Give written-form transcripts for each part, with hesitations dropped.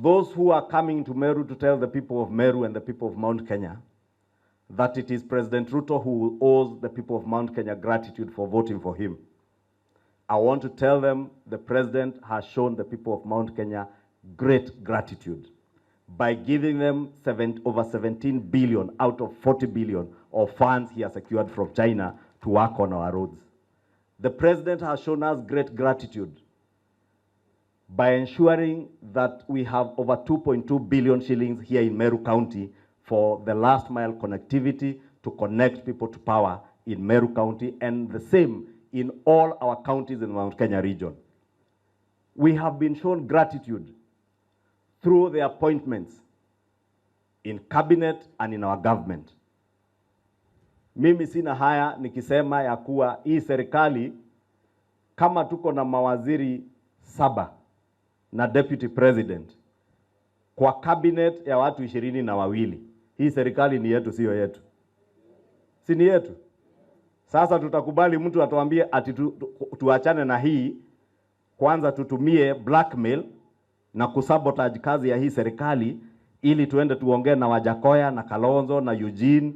Those who are coming to Meru to tell the people of Meru and the people of Mount Kenya that it is President Ruto who owes the people of Mount Kenya gratitude for voting for him, I want to tell them the president has shown the people of Mount Kenya great gratitude by giving them over 17 billion out of 40 billion of funds he has secured from China to work on our roads. The president has shown us great gratitude by ensuring that we have over 2.2 billion shillings here in Meru County for the last mile connectivity to connect people to power in Meru County, and the same in all our counties in the Mount Kenya region. We have been shown gratitude through the appointments in cabinet and in our government. Mimi sina haya nikisema ya kuwa hii serikali, kama tuko na mawaziri 7 na deputy president kwa cabinet ya watu 22, hii serikali ni yetu, sio yetu? Si ni yetu? Sasa tutakubali mtu atuambie ati tuachane na hii kwanza, tutumie blackmail na kusabotage kazi ya hii serikali ili tuende tuongee na Wajackoyah na Kalonzo na Eugene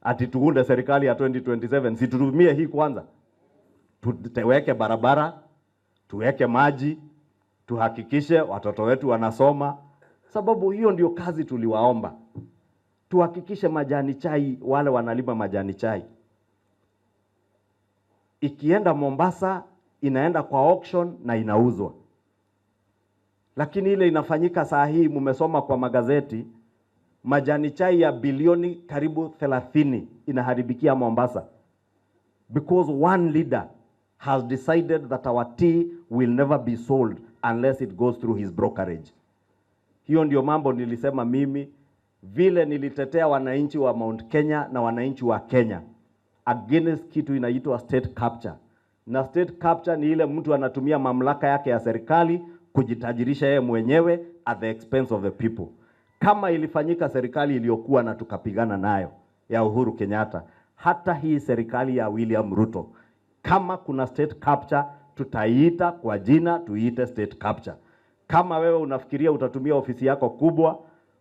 ati tuunde serikali ya 2027? Si tutumie hii kwanza, tuweke barabara, tuweke maji, tuhakikishe watoto wetu wanasoma, sababu hiyo ndio kazi tuliwaomba. Tuhakikishe majani chai, wale wanalima majani chai, ikienda Mombasa inaenda kwa auction na inauzwa. Lakini ile inafanyika saa hii, mumesoma kwa magazeti, majani chai ya bilioni karibu 30 inaharibikia Mombasa because one leader has decided that our tea will never be sold unless it goes through his brokerage. Hiyo ndio mambo nilisema mimi, vile nilitetea wananchi wa Mount Kenya na wananchi wa Kenya against kitu inaitwa state capture. Na state capture ni ile mtu anatumia mamlaka yake ya serikali kujitajirisha yeye mwenyewe at the expense of the people. Kama ilifanyika serikali iliyokuwa na tukapigana nayo ya Uhuru Kenyatta, hata hii serikali ya William Ruto, kama kuna state capture, tutaiita kwa jina, tuiite state capture. Kama wewe unafikiria utatumia ofisi yako kubwa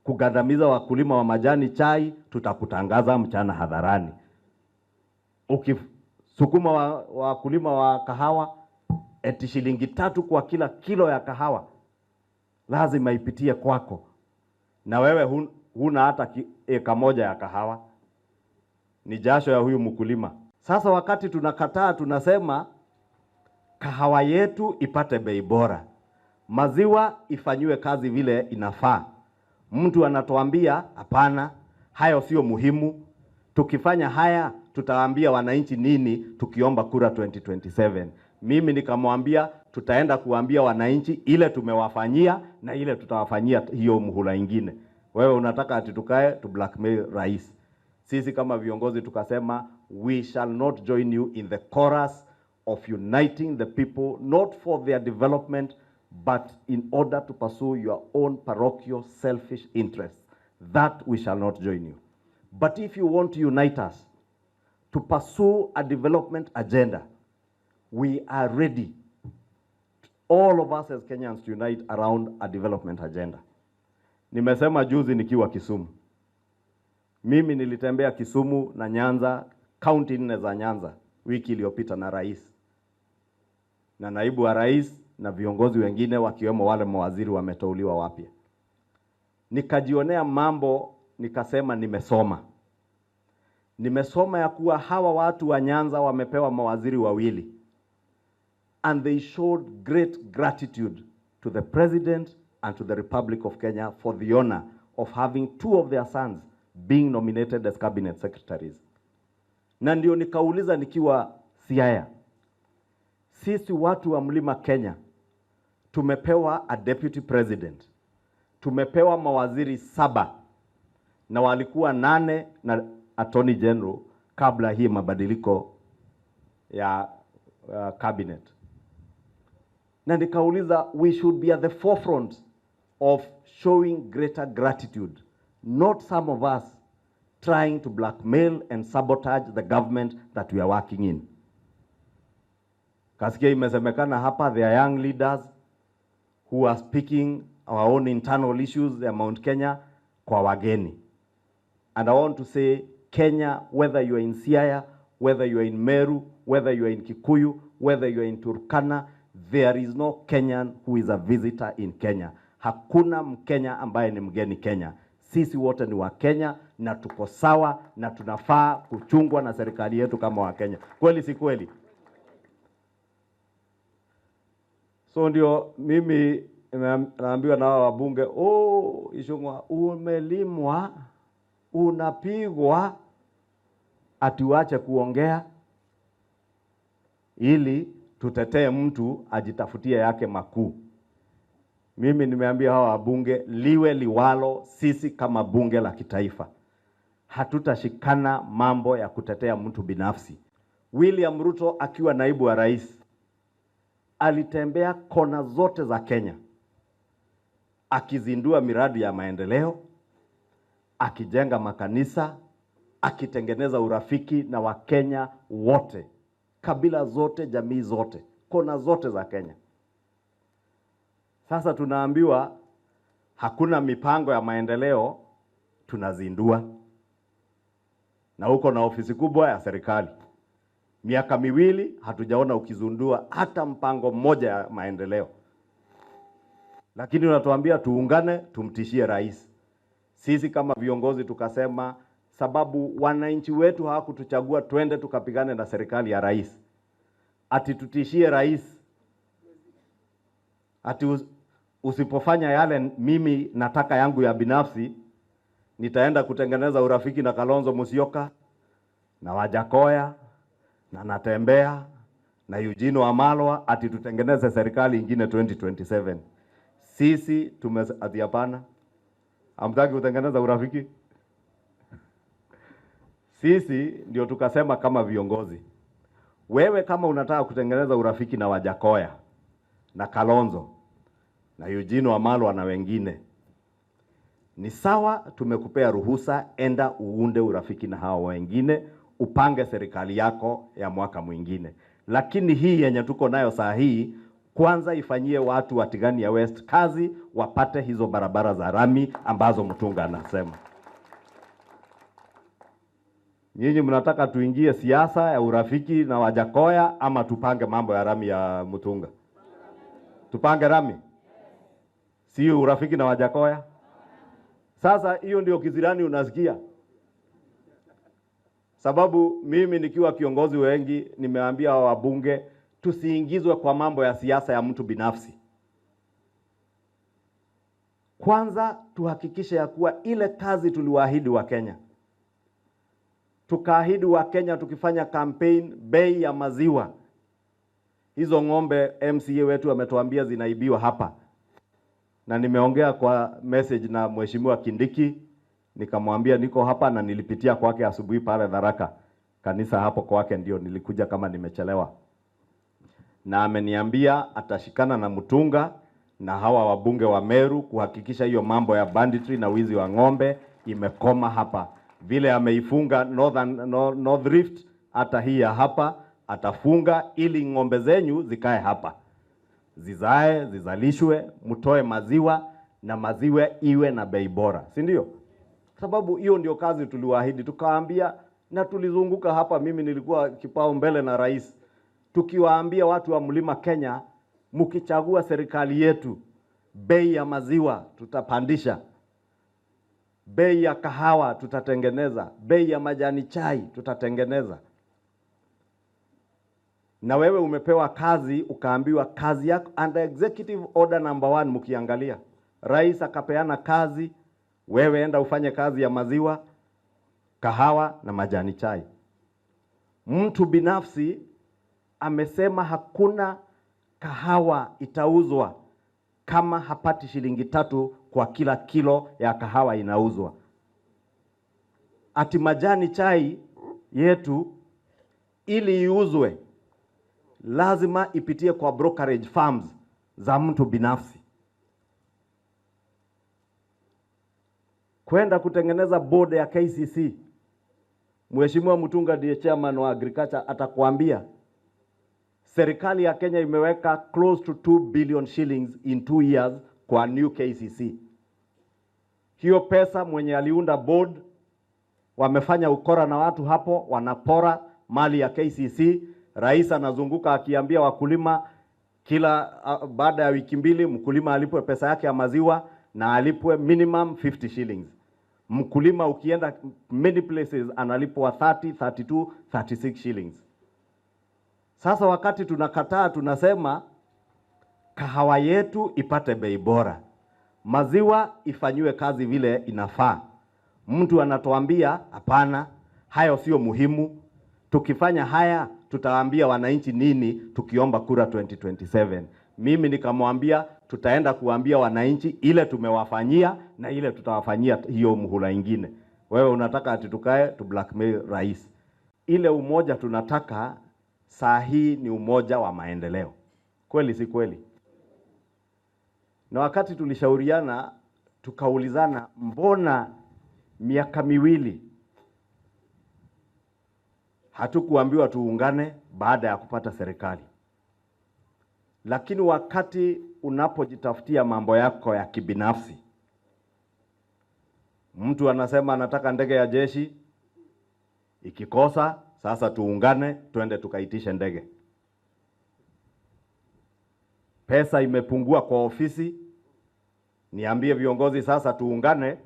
kugandamiza wakulima wa majani chai, tutakutangaza mchana hadharani. Ukisukuma wakulima wa kahawa eti shilingi 3 kwa kila kilo ya kahawa lazima ipitie kwako, na wewe huna hata eka moja ya kahawa, ni jasho ya huyu mkulima. Sasa wakati tunakataa, tunasema kahawa yetu ipate bei bora, maziwa ifanyiwe kazi vile inafaa. Mtu anatuambia hapana, hayo sio muhimu. Tukifanya haya tutaambia wananchi nini tukiomba kura 2027? Mimi nikamwambia tutaenda kuambia wananchi ile tumewafanyia na ile tutawafanyia hiyo muhula ingine. Wewe unataka ati tukae tu blackmail rais? Sisi kama viongozi tukasema we shall not join you in the chorus of uniting the people, not for their development, but in order to pursue your own parochial selfish interests. That we shall not join you. But if you want to unite us to pursue a development agenda, we are ready, all of us as Kenyans, to unite around a development agenda. Nimesema juzi nikiwa Kisumu. Mimi nilitembea Kisumu na Nyanza, kaunti 4 za Nyanza wiki iliyopita na rais na naibu wa rais na viongozi wengine wakiwemo wale mawaziri wameteuliwa wapya. Nikajionea mambo, nikasema nimesoma. Nimesoma ya kuwa hawa watu wa Nyanza wamepewa mawaziri wawili, and they showed great gratitude to the president and to the Republic of Kenya for the honor of having two of their sons being nominated as cabinet secretaries. Na ndio nikauliza nikiwa Siaya, sisi watu wa Mlima Kenya tumepewa a deputy president, tumepewa mawaziri 7 na walikuwa 8 na attorney general kabla hii mabadiliko ya cabinet. Na nikauliza we should be at the forefront of showing greater gratitude, not some of us trying to blackmail and sabotage the government that we are working in. Kasikia imesemekana hapa there are young leaders who are speaking our own internal issues ya Mount Kenya kwa wageni. And I want to say Kenya, whether you are in Siaya, whether you are in Meru, whether you are in Kikuyu, whether you are in Turkana, there is no Kenyan who is a visitor in Kenya. Hakuna Mkenya ambaye ni mgeni Kenya. Sisi wote ni Wakenya na tuko sawa na tunafaa kuchungwa na serikali yetu kama Wakenya. Kweli si kweli? So ndio mimi naambiwa na hawa wabunge, oh, Ichung'wah umelimwa, unapigwa, ati uache kuongea ili tutetee mtu ajitafutie yake makuu. Mimi nimeambia hawa wabunge, liwe liwalo, sisi kama bunge la kitaifa hatutashikana mambo ya kutetea mtu binafsi. William Ruto akiwa naibu wa rais alitembea kona zote za Kenya akizindua miradi ya maendeleo, akijenga makanisa, akitengeneza urafiki na Wakenya wote, kabila zote, jamii zote, kona zote za Kenya. Sasa tunaambiwa hakuna mipango ya maendeleo, tunazindua. Na huko na ofisi kubwa ya serikali. Miaka miwili hatujaona ukizundua hata mpango mmoja ya maendeleo. Lakini unatuambia tuungane, tumtishie rais. Sisi kama viongozi tukasema, sababu wananchi wetu hawakutuchagua twende tukapigane na serikali ya rais. Ati tutishie rais. Ati usipofanya yale mimi nataka yangu ya binafsi, nitaenda kutengeneza urafiki na Kalonzo Musyoka, na Wajakoya, na Natembea, na Eugene Wamalwa, ati tutengeneze serikali ingine 2027. Sisi ati hapana. Hamtaki kutengeneza urafiki? Sisi ndio tukasema kama viongozi, wewe kama unataka kutengeneza urafiki na Wajakoya, na Kalonzo, na Eugene Wamalwa na wengine, ni sawa, tumekupea ruhusa, enda uunde urafiki na hao wengine, upange serikali yako ya mwaka mwingine. Lakini hii yenye tuko nayo saa hii, kwanza ifanyie watu wa Tigania West kazi, wapate hizo barabara za rami ambazo Mutunga anasema. Nyinyi mnataka tuingie siasa ya urafiki na Wajakoya ama tupange mambo ya rami ya Mutunga? Tupange rami? Si urafiki na Wajakoya? Sasa hiyo ndio kizirani unasikia. Sababu mimi nikiwa kiongozi wengi nimeambia wabunge tusiingizwe kwa mambo ya siasa ya mtu binafsi. Kwanza tuhakikishe ya kuwa ile kazi tuliwaahidi wa Kenya. Tukaahidi wa Kenya tukifanya campaign bei ya maziwa. Hizo ng'ombe MCA wetu ametuambia zinaibiwa hapa. Na nimeongea kwa message na Mheshimiwa Kindiki, nikamwambia niko hapa na nilipitia kwake asubuhi pale Tharaka. Kanisa hapo kwake ndio nilikuja kama nimechelewa. Na ameniambia atashikana na Mutunga na hawa wabunge wa Meru kuhakikisha hiyo mambo ya banditry na wizi wa ng'ombe imekoma hapa. Vile ameifunga North Rift, hata hii ya hapa atafunga ili ng'ombe zenyu zikae hapa. Zizae, zizalishwe, mtoe maziwa na maziwa iwe na bei bora, si ndio? Sababu hiyo ndio kazi tuliwaahidi, tukaambia na tulizunguka hapa, mimi nilikuwa kipao mbele na rais, tukiwaambia watu wa Mlima Kenya, mkichagua serikali yetu, bei ya maziwa tutapandisha, bei ya kahawa tutatengeneza, bei ya majani chai tutatengeneza. Na wewe umepewa kazi, ukaambiwa kazi yako under executive order number 1. Mkiangalia rais akapeana kazi, wewe enda ufanye kazi ya maziwa, kahawa na majani chai. Mtu binafsi amesema hakuna kahawa itauzwa kama hapati shilingi 3 kwa kila kilo ya kahawa inauzwa. Ati majani chai yetu ili iuzwe lazima ipitie kwa brokerage firms za mtu binafsi. Kwenda kutengeneza board ya KCC, Mheshimiwa Mutunga ndiye chairman wa agriculture, atakwambia serikali ya Kenya imeweka close to 2 billion shillings in 2 years kwa New KCC. Hiyo pesa mwenye aliunda board wamefanya ukora na watu hapo, wanapora mali ya KCC. Rais anazunguka akiambia wakulima kila baada ya wiki mbili mkulima alipwe pesa yake ya maziwa na alipwe minimum 50 shillings. Mkulima ukienda many places analipwa 30, 32, 36 shillings. Sasa wakati tunakataa, tunasema kahawa yetu ipate bei bora, maziwa ifanyiwe kazi vile inafaa. Mtu anatuambia hapana, hayo sio muhimu. Tukifanya haya tutawaambia wananchi nini tukiomba kura 2027? Mimi nikamwambia tutaenda kuambia wananchi ile tumewafanyia na ile tutawafanyia hiyo muhula ingine. Wewe unataka ati tukae tu blackmail rais? Ile umoja tunataka saa hii ni umoja wa maendeleo, kweli si kweli? Na wakati tulishauriana tukaulizana, mbona miaka miwili hatukuambiwa tuungane baada ya kupata serikali? Lakini wakati unapojitafutia mambo yako ya kibinafsi, mtu anasema anataka ndege ya jeshi, ikikosa sasa tuungane twende tukaitishe ndege. Pesa imepungua kwa ofisi, niambie viongozi sasa tuungane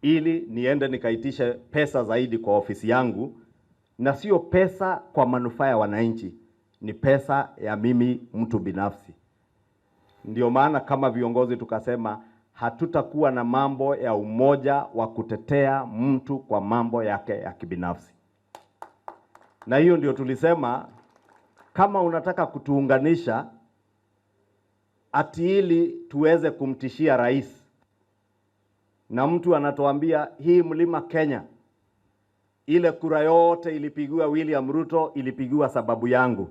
ili niende nikaitishe pesa zaidi kwa ofisi yangu, na sio pesa kwa manufaa ya wananchi, ni pesa ya mimi mtu binafsi. Ndio maana kama viongozi tukasema hatutakuwa na mambo ya umoja wa kutetea mtu kwa mambo yake ya kibinafsi. Na hiyo ndio tulisema kama unataka kutuunganisha ati ili tuweze kumtishia rais, na mtu anatuambia hii mlima Kenya, ile kura yote ilipigiwa William Ruto ilipigiwa sababu yangu.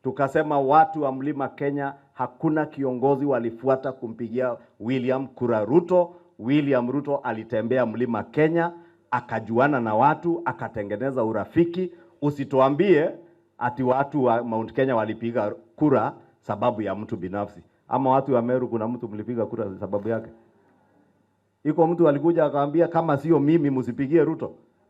Tukasema watu wa mlima Kenya hakuna kiongozi walifuata kumpigia William kura Ruto. William Ruto alitembea mlima Kenya akajuana na watu akatengeneza urafiki. Usituambie ati watu wa Mount Kenya walipiga kura sababu ya mtu binafsi. Ama watu wa Meru, kuna mtu mlipiga kura sababu yake? Iko mtu alikuja akaambia kama sio mimi msipigie Ruto?